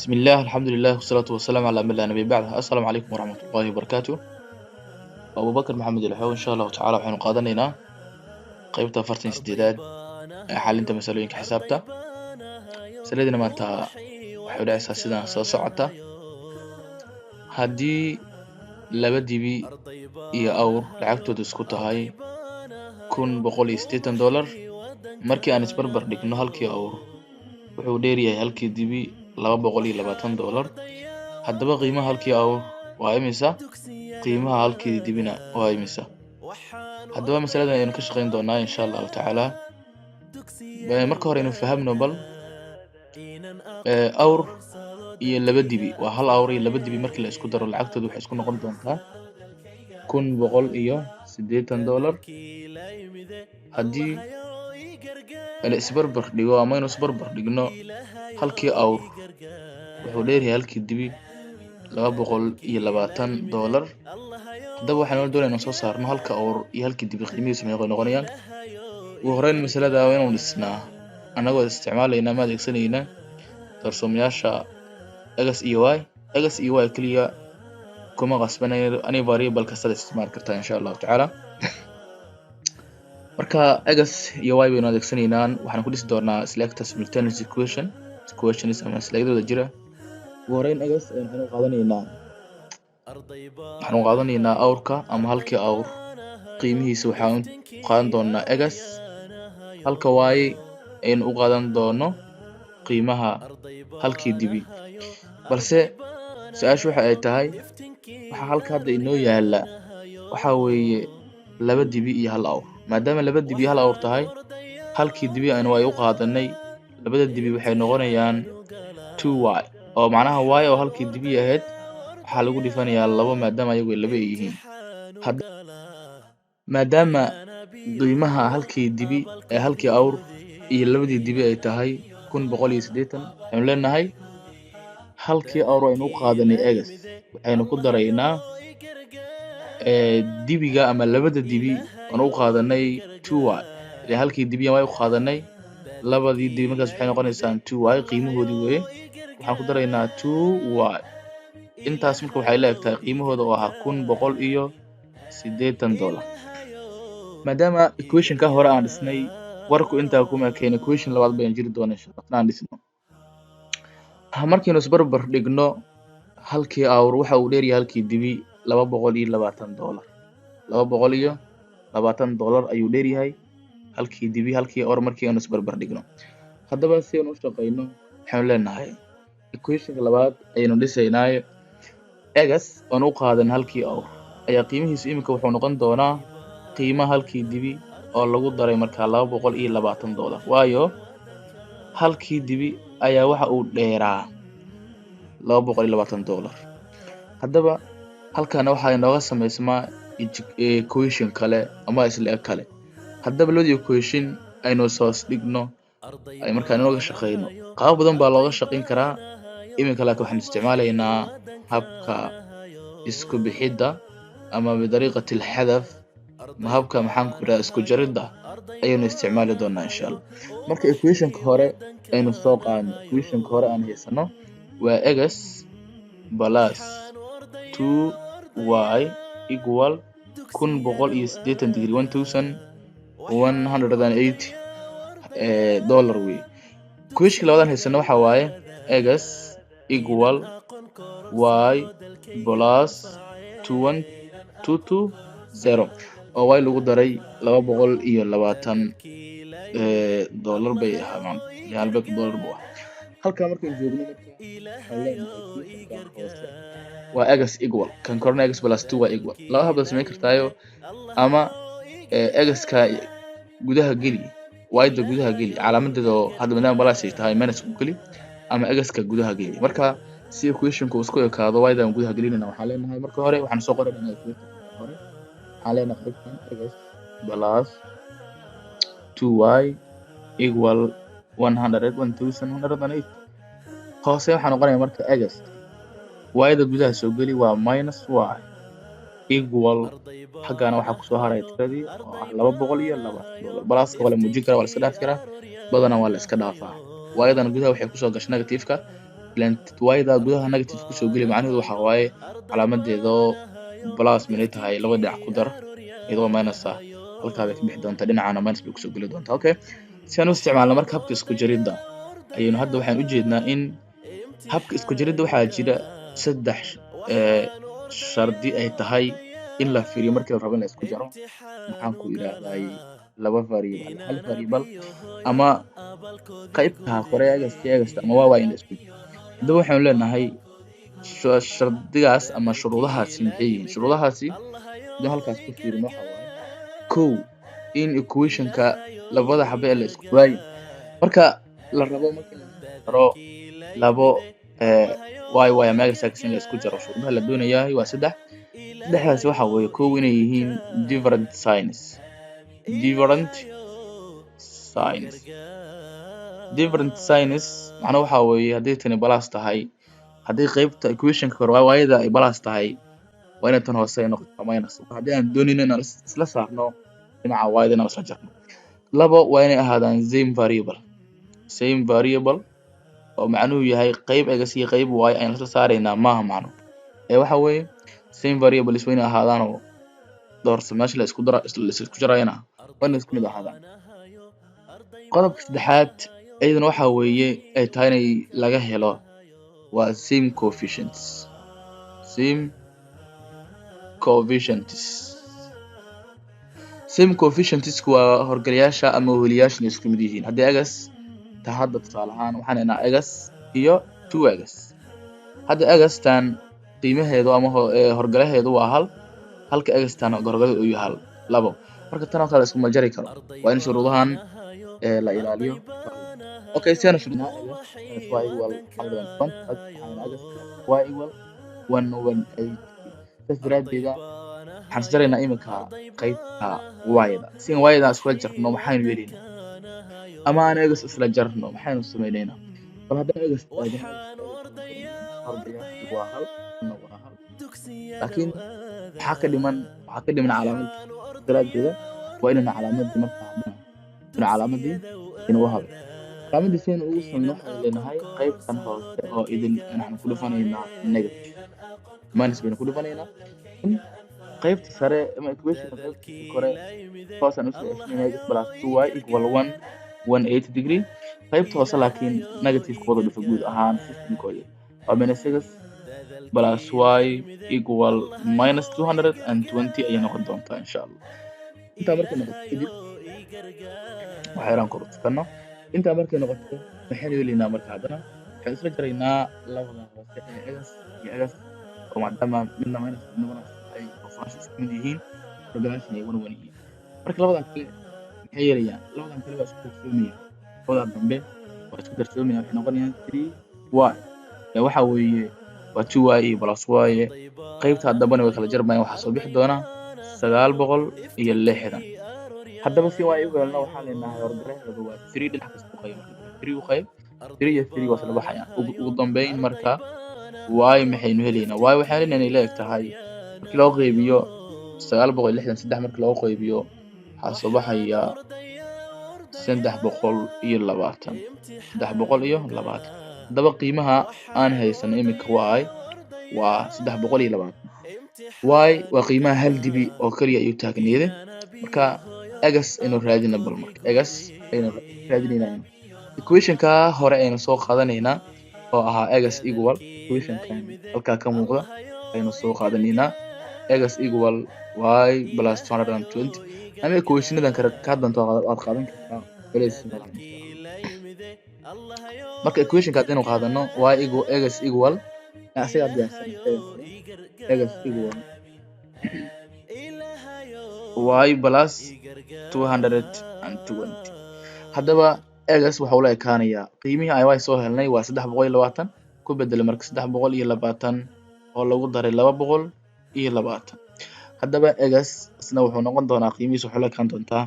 بسم الله، الحمد لله، والصلاة والسلام على من لا نبي بعده. السلام عليكم ورحمة الله وبركاته. Abubakar Maxamed Ilxow. Insha Allahu tacaala waxaynu qaadanaynaa qeybta 48aad ee xalinta masalooyinka xisaabta. Masaladina maanta waxay u dhacaysaa sidaan soo socota: haddii laba dibi iyo awr lacagtoodu isku tahay $1180, markii aan isbarbar dhigno, halkii awr wuxuu dheeryahay halkii dibi $220. Haddaba qiimaha halkii awr waa imisa? Qiimaha halkii dibina waa imisa? Haddaba masaladan aynu ka shaqeyn doonaa, insha Allahu tacaala. Marka hore aynu fahamno bal awr iyo laba dibi waa hal awr iyo laba dibi. Markii la isku daro, lacagtoodu waxay isku noqon doontaa $1180. Haddii la isbarbar dhigo ama aynu isbarbar dhigno, halkii awr wuxuu dheeryahay halkii dibi $220. Haddaba waxaynu doonayna inaan soo saarno halka awr iyo halkii dibi qiimihiisu meeqay noqonayaan. Ugu horeyn masalada waa inuu dhisnaa annagoo isticmaalayna ama adeegsanayna doorsoomayaasha x iyo y. X iyo y keliya kuma qasbanayo, any variable kastaad isticmaali kartaa, insha Allahu tacaala. Marka x iyo y baynu adeegsanaynaa. Waxaan ku dhisi doonaa isleegta simultaneous equation, equations ama isleegyadooda jira. Ugu horeyn x waxaanu qaadanaynaa awrka ama halkii awr qiimihiisa waxaan u qaadan doonaa x, halka y aynu u qaadan doono qiimaha halkii dibi. Balse su-aashu waxa ay tahay, waxa halka hadda inoo yaala waxa weeye laba dibi iyo hal awr. Maadaama laba dibi iyo hal awr tahay, halkii dibi aynu y u qaadanay, labada dibi waxay noqonayaan 2y, oo macnaha y oo halkii dibi ahayd waxaa lagu dhifanayaa labo, maadaama ayagu laba ay yihiin. Maadaama qiimaha halkii dibi ee halkii awr iyo labadii dibi ay tahay 1180, waxaynu leenahay halkii awr aynu u qaadanay x, waxaynu ku daraynaa dibiga ama labada dibi aan u qaadanay 2y. Ee halkii dibi y u qaadanay, labadii dibi markaas waxay noqonaysaa 2y qiimahoodii weye. Waxaan ku daraynaa 2y. Intaas marka waxay la eg tahay qiimahooda oo ahaa $1180. Maadaama equation-ka hore aan dhisnay, warku intaa kuma ekeen. Equation labaad bayaan jiri doona, insha Allah, aan dhisno. Markaynu isbarbar dhigno, halkii awr waxa uu dheeryahay halkii dibi $220. $220 ayuu dheeryahay halkii dibi halkii awr markii aynu isbarbar dhigno. Haddaba si aynu u shaqeyno, waxaynu leenahay equationka labaad ayaynu dhisaynaayo. X oon u qaadan halkii awr ayaa qiimihiisu iminka wuxuu noqon doonaa qiimaha halkii dibi oo lagu daray markaa $220, waayo halkii dibi ayaa waxa uu dheeraa $220. Haddaba halkana waxaa inooga samaysmaa equation kale ama isla eg kale. Haddaba labadii equation aynu soos dhigno, ay markaan inooga shaqeyno. Qaabab badan baa looga shaqeyn karaa iminka, laakiin waxaan isticmaalaynaa habka isku bixidda ama بطريقة الحذف ama habka, maxaan ku idhaha, isku jaridda ayaynu isticmaali doonaa, insha Allah. Marka equationka hore aynu soo qaadno. Equationka hore aan haysano waa x plus 2y equal 1180 degree, $1180 wey. Equationka labaad aan haysano waxa waaye x equal y plus 21220, oo y lagu daray $220 bay ahaa, halbeeg dollar buu ahaa. Halkaa markaan joogno marka, waxaan leenahay equationkan hoose waa x equal, kan korna x plus 2 y equal. Laba hab baad samayn kartaayo: ama x-ka gudaha geli, y-da gudaha geli, calaamadeeda oo hadda maadaama plus ay tahay minus ku geli, ama x-ka gudaha geli. Marka si equationka uu isku ekaado, y-dan gudaha gelinayna. Waxaan leenahay marka hore waxaan soo qoraynaa equation hore. Waxaan leenahay qaybtan x plus 2y equal 1180. Hoose waxaa noqonaya marka x, y-da gudaha soo geli, waa minus y equal. Xaggana waxaa kusoo haraya tiradii oo ah $220. Pluska waa la muujin karaa, waa la iska dhaafi karaa, badanaa waa la iska dhaafaa. Y-dan gudaha waxay kusoo gashay negative-ka. Ilaan y-da gudaha negative kusoo geli, macnaheedu waxa waaye calaamadeedoo plus minay tahay, laba dhinac ku dar iyadoo minus ah halkaa bay ka bixi doontaa, dhinacana minus bay kusoo geli doontaa. Okay, si aan u isticmaalno marka habka isku jaridda ayaynu hadda, waxaan ujeednaa in habka isku jaridda waxaa jira saddex shardi ay tahay in la fiiriyo markii la rabo in la isku jaro, maxaan ku idhaahday, laba variable, hal variable ama qaybta kore x x ama y y in la isku jaro. Haddaba waxaanu leenahay shardigaas ama shuruudahaasi maxay yihiin? Shuruudahaasi hadii halkaas ku fiirino, waxa waaye: kow, in equationka labada xabo ee la isku waayo marka la rabo, marka la jaro labo y y ama x x in la isku jaro, shuruudaha la doonayahay waa saddex. Saddexdaasi waxa weeye: kow, inay yihiin different signs. Different signs, different signs macnaha waxa weeye haddii tani plus tahay, haddii qaybta equationka kore y-da ay plus tahay, waa inay tan hoose ay noqoto minus, haddii aan doonayno inaan isla saarno dhinaca y-da, inaan isla jarno. Labo, waa inay ahaadaan same variable. Same variable oo macnuhu yahay qayb x iyo qayb y ayaan isla saaraynaa maaha macno ee waxa weeye same variables waa inay ahaadaan, oo doorsa meesha la isku dara la isku jarayana waa inay isku mid ahaadaan. Qodobka saddexaad iyadana waxa weeye ay tahay inay laga helo waa same coefficients. Same coefficients, same coefficientsku waa horgalayaasha ama weheliyaasha inay isku mid yihiin. Haddii x ta hadda tusaale ahaan waxaan haynaa x iyo two x, hadda x-tan qiimaheedu ama horgalaheedu waa hal, halka x-tan horgalaheedu uu yahay hal labo. Marka tan oo kale iskuma jari karo. Waa in shuruudahan la ilaaliyo. Okay, si aan shuruudaha x y equal 120, y equal 118. Saas daraaddeeda waxaan isjaraynaa iminka qaybta y-da. Si aan y-da iskula jarno, maxaynu yeelaynaa? Ama aan x isla jarno, maxaynu samaynaynaa? Bal haddaan x aadno, waa hal, waa hal, laakiin maxaa ka dhiman? Waxaa ka dhiman calaamad. Daraaddeeda waa inaynu calaamadii marka haddana inu calaamadii inuu habo calaamadii si aynu ugu samayno, waxaynu leenahay qaybtan hoose oo idin waxaan ku dhufanaynaa negative, minus baynu ku dhufanaynaa. In qaybta sare ama equationka qaybta kore hoosaan usoo ceshanayna, x plus two y equal 118 degree. Qaybta hoose laakiin negative wada dhufo guud ahaan systemkooda waa minus six plus y equal minus 220 ayay noqon doontaa, insha Allah. Intaa markay noqoto kadib, waxa yaraan kor u tukano. Intaa markay noqoto, maxaynu helaynaa marka? Haddana waxaan isla jaraynaa labada hoose ee x iyo x, oo maadaama midna minus midna plus ay hoosaansho isku mid yihiin, horgalaashan ay one one yihiin. Marka labadan kale maxay yeelayaan? Labadan kale waa isku darsoomayaan. Labadan dambe waa isku darsoomayaan, waxay noqonayaan three y. Ee waxa weeye waa two y iyo plus y. Qaybta dambena way kala jarmayaan, waxaa soo bixi doona 960. Haddaba si y u helno, waxaan leenahay horgalaheedu waa three, dhinac kasta u qayb. Three u qayb, three iyo three waa isla baxayaan. Ugu dambeyn marka y maxaynu helaynaa? Y waxaan helaynaa inay la eg tahay markii loo qaybiyo 963, markii loo qaybiyo waxaa soo baxaya 320, 320. Haddaba qiimaha aan haysano iminka y waa 320. Y waa qiimaha hal dibi oo keliya ayuu taagneede. Marka x aynu raadina bal. Marka x aynu raadinaynaa, equationka hore aynu soo qaadanaynaa oo ahaa x equal, equationkan halkaa ka muuqda aynu soo qaadanaynaa, x equal y plus 220, ama equationadan kale kaa doonto waad qaadan kartaa, culays malaha, insha Allah. Marka equationka haddaynu qaadano y equal x equal, asagaa diyaarsan, x equal y plus 220. Haddaba x waxa ula ekaanayaa qiimihii ay y soo helnay, waa 320. Ku bedelo marka 320 oo lagu daray 220. Haddaba x isna wuxuu noqon doonaa, qiimihiisa wuxuu la ekaan doontaa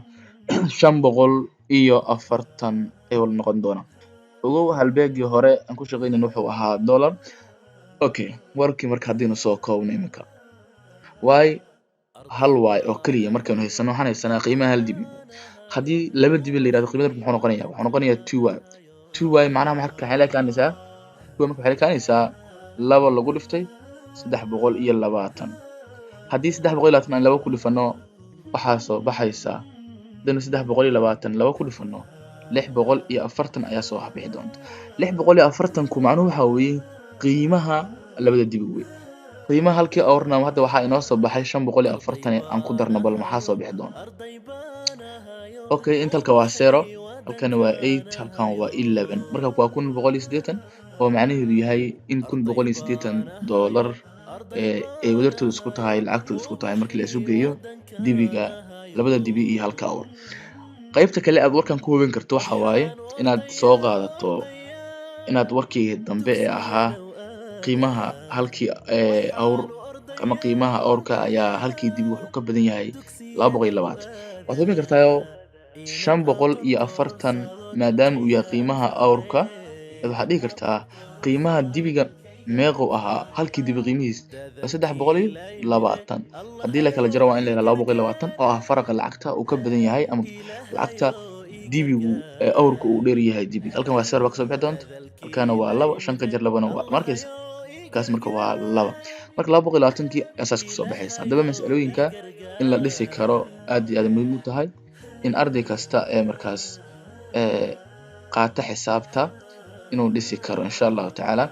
540 ayuu noqon doonaa. Ogow, halbeegii hore aan ku shaqeynayna wuxuu ahaa dollar. Okay, warkii marka haddaynu soo koobno iminka, y hal y oo keliya markaynu haysano, waxaan haysanaa qiimaha hal dibi. Haddii laba dibi la yirahdo, qiimada muxuu noqonayaa? Wuxuu noqonayaa two y. Two y macnaha marka waxay la ekaanaysaa Kuwa marka waxay kaanaysaa laba lagu dhiftay 320. Haddii 320 aan laba ku dhifano, waxaa soo baxaysa, hadaynu 320 laba ku dhifano, 640 ayaa soo bixi doonta. 640-ku macnuhu waxaa weeye qiimaha labada dibi wey. Qiimaha halkii awrna hadda waxaa inoo soo baxay 540. Aan ku darno bal maxaa soo bixi doona. Okay, inta halka waa zero, halkana waa eight, halkan waa 11. Marka waa 1180, oo macnaheedu yahay in $1180 ee ay wadartooda isku tahay, lacagtooda isku tahay, markii la isu geeyo dibiga, labada dibi iyo halka awr. Qaybta kale aad warkan ku hubin karto waxa waaye inaad soo qaadato, inaad warkii dambe ee ahaa qiimaha halkii awr ama qiimaha awrka ayaa halkii dibi wuxuu ka badan yahay 220. Waad hubin kartaayo 540 maadaama uu yahay qiimaha awrka, waxaad dhihi kartaa qiimaha dibiga meequu ahaa? Halkii dibi qiimihiis waa 320. Haddii la kala jaro, waa in la yidhaha 220, oo ah faraqa lacagta uu ka badan yahay ama lacagta dibigu awrka uu dheer yahay dibiga. Halkan waa zero baa kasoo bixi doonta, halkana waa laba. Shan ka jar labana waa markaysa kaas. Marka waa laba, marka 220-kii asaas kusoo baxaysa. Haddaba mas'alooyinka in la dhisi karo aad iyo aad muhiim u tahay in arday kasta ee markaas qaata xisaabta inuu dhisi karo, insha Allahu tacaala.